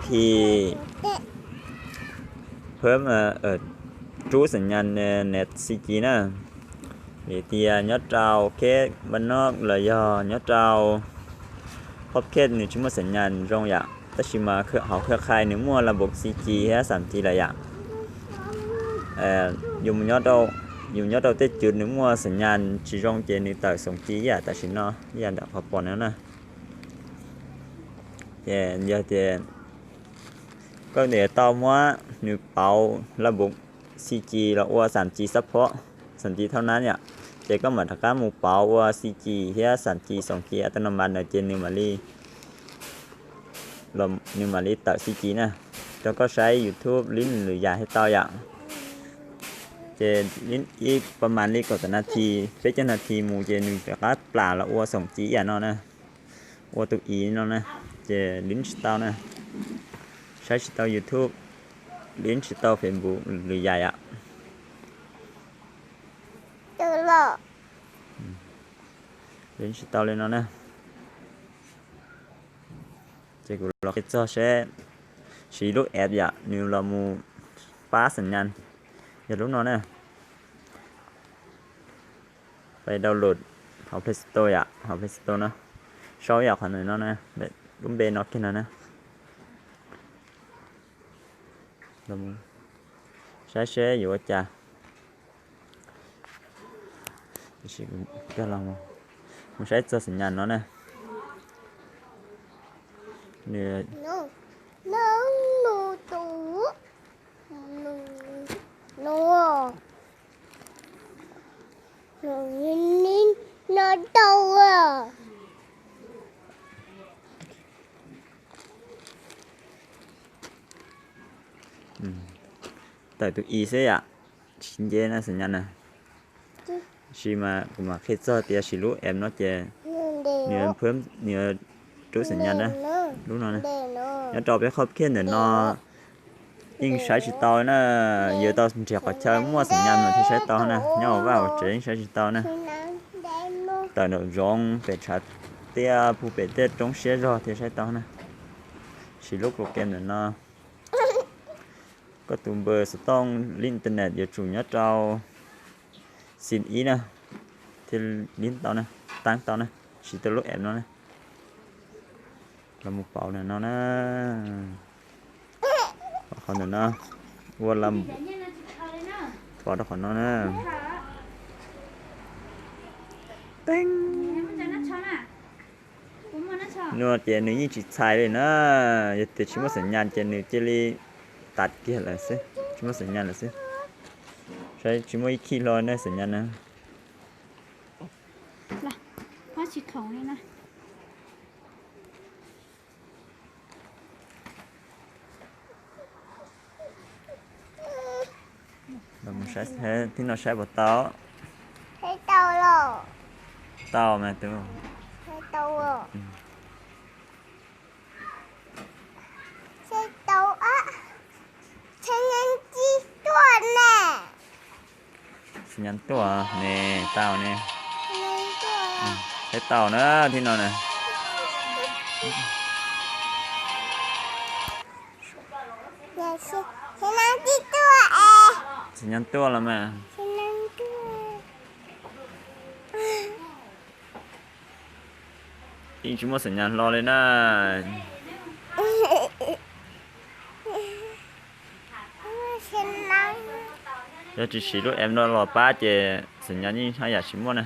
Thi phab rub xam nyas net xi ci na, vim tias nyob rau kheb npaj noj los yog nyob rau phob kheb nws tsis muaj xam nyas zoo yam, tab sis mas hauv khab khai nws muaj la npaum xi ci thiab xam ci lawm yam. Yus nyob rau tej cwv nws muaj xam nyas tsis zoo ces nws tawm xoom ci ib yam tam sim no, ib yam ntawm qhov pom no na. Ces yog tias koj niam tau muab nws pauv la npaum xi ci los ua xam ci xab phob, xam ci thauj nab yom, ces koj mam rov qab mus pauv ua xi ci thiab xam ci xoom ci a ta no mas na ces nws mam li nws mam li tawm xi ci na. Rau koj saib YouTube li lwm yam thiaj tau yom. Ces ib pab mas li kaum tawm nas this, peb caug nas this mus ces nws rov qab plam los ua xoom ci ib yam no na, ua tus i no na, ces li tsis tau na. Saib tsis tau YouTube, li tsis tau Facebook lwm yam yom. Li tsis tau li no na. Ces kuv los qhia txog seb siv lub app yom, nws los mus pab xam nyas yog lub no na. Pais download hauv Play Store yom, hauv Play Store no, sau yam qhov no na, lub npe no kiag no na. Saib seb yuav ua cas. Cog los mus saib txog xam nyas no na. Tawm tus i xwb yom, tsis nce na xam nyas na. Tab sis mas kuv mam qhia txog tias siv lub app no ces nws yuav rub xam nyas na, lub no na. Nyob rau peb qhov khej ntawm no yeej saib tsis tau na, yuav tau nrhiav qhov chaw muaj xam nyas mas thiaj saib tau na, nyob hauv vaj hauv tsev yeej saib tsis tau na. Tawm nraum zoov pem tshav tiaj puag pem tej roob siab zog thiaj saib tau na. Siv lub program ntawm no, koj tus npawb xov tooj li internet yuav tsum nyob rau sim ib na, thiaj li tau na, taab tau na, siv tau lub app no na. Los mus pauv ntawm no na, qhov ntawm no, ua la, pauv rau qhov no na. Teeb. Nua ces nws yeej tsis txhais li na, yog tias tsis muaj xam nyas ces nws cia li tas kiag lawm xwb, tsis muaj xam nyas lawm xwb. Saib tsis muaj ib khij hlo ne xam nyas na. Thib no saib puas tau? Tau mas tus. Xam nyas tuaj ne, tau ne. Saib tau na, thib no na. Xam nyas tuaj los mas. Yeej tsis muaj xam nyas hlo li na. Yog tsis siv lub app no los pab ces xam nyas yeej haj yam tsis muaj na.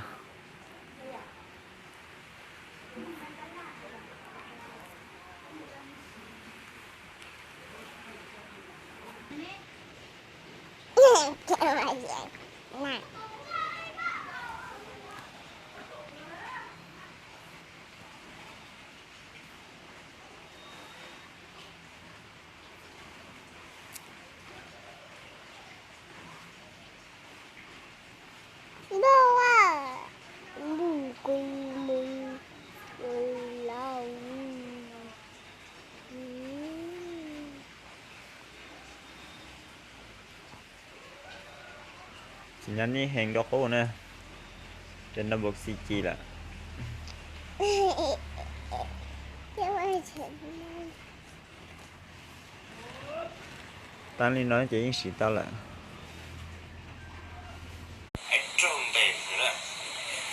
Xam nyas nej heev dua qub na, ces nws npau xi ci lawm. Tag li no ces yeej siv tau lawm. Raug ntes,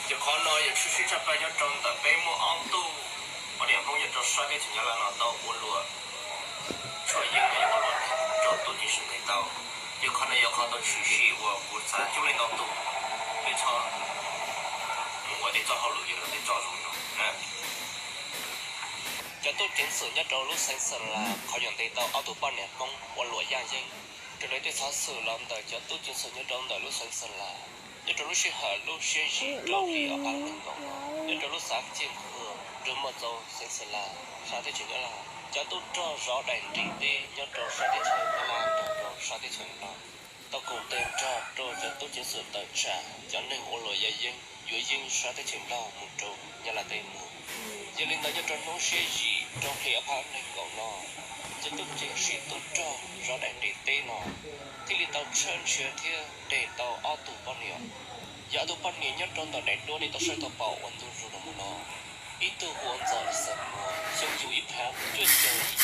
ces qhov no yog tshwm sim tshaj plaws nyob rau ntawm peb muaj ob tug poj niam Hmoob nyob rau sab teb chaws Nyab Laj no tau ua luam tshuaj yeeb, ua luam raug tub ceev xwm ntes tau. Ces qhov no yog qhov tau tshwm sim uas kuv xav coob leej ntau tus, peb txhob mus ua tej txoj hauj lwm yog tej txoj zoo no. Cov tub ceev xwm nyob rau lub xeev Xeem Las qhov nyuam ntes tau ob tug poj niam Hmoob ua luam yaj yeeb raws li tej xov xwm los ntawm cov tub ceev xwm nyob rau ntawm lub xeev Xeem Las nyob rau lub sij hawm lub xiab yim rau hli ob phav nees nkaum no nyob rau lub xav Ciaj Nqhuas, nroog Muaj Txau, xeev Xeem Las, sab teb chaws Nyab Laj. Cov tub rog zov daim nrim teb nyob rau sab teb chaws Nyab Laj nrog rau sab teb chaws Nplog tau koom tes nrog rau cov tub ceev xwm tawm tsam cov neeg ua luam yaj yeeb yuav yeeb sab teb chaws Nplog mus rau Nyab Laj teb mus. Yog li ntawd nyob rau hnub xiab yim rau hli ob phav nees nkaum no, cov tub ceev xwm tub rog zov daim nrim teb no thiaj li tau tshawb nrhiav thiab ntes tau ob tug poj niam. Yog ob tug poj niam nyob rau ntawm daim duab nej tau saib tau pom ua ntu zus los mus no, ib tug hu ua Ntxawm Xeem Muas xyoo yug ib phav cuaj caug ib